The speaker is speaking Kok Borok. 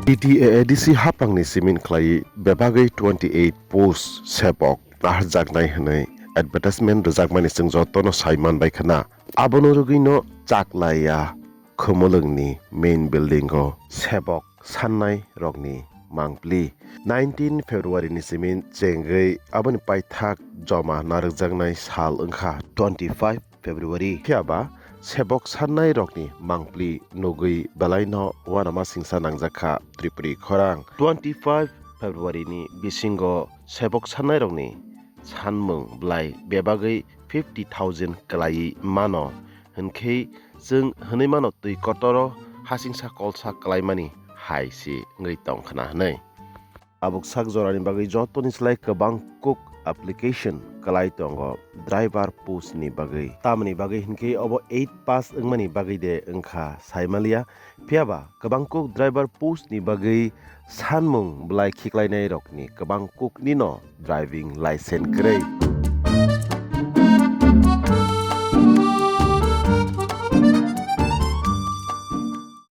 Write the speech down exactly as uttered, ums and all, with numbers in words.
T T A A D C hapangni simin khlaiwi bebagwi twenty eight post sebok raharjaknai hwnwi advertisement rwjakmani chwng jotono sai manbai khna. Abono rwgwino Chaklaiya Khumulwngni main building o sebok sannai rokni mangpli. Nineteen February ni simin chengwi aboni paithak joma narwkjaknai sal wngkha twenty five February. Phiya ba sebok sannai rokni mangpli nugwi belaino uanama singsa nangjakha Tripuri khorang. Twenty five February ni bisingo sebok sannai rokni sanmung belai bebagwi fifty thousand kwlaiwi mano, hwnkhe chwng hwnwi mano twi kotoro hasingsa kolsa kwlaimani hai se wngwi tong khna hwnwi. Tabuk sak jorani bagwi jotoni slai kwbang kuk application kwlai tongo driver post ni bagwi. Tamoni bagwi hinkhe obo eight pass wngmani bagwi de wngkha saimaliya, phiya ba kwbang kuk driver post ni bagwi sanmung belai khiklainai rokni kwbang kuk nino driving license kwrwi.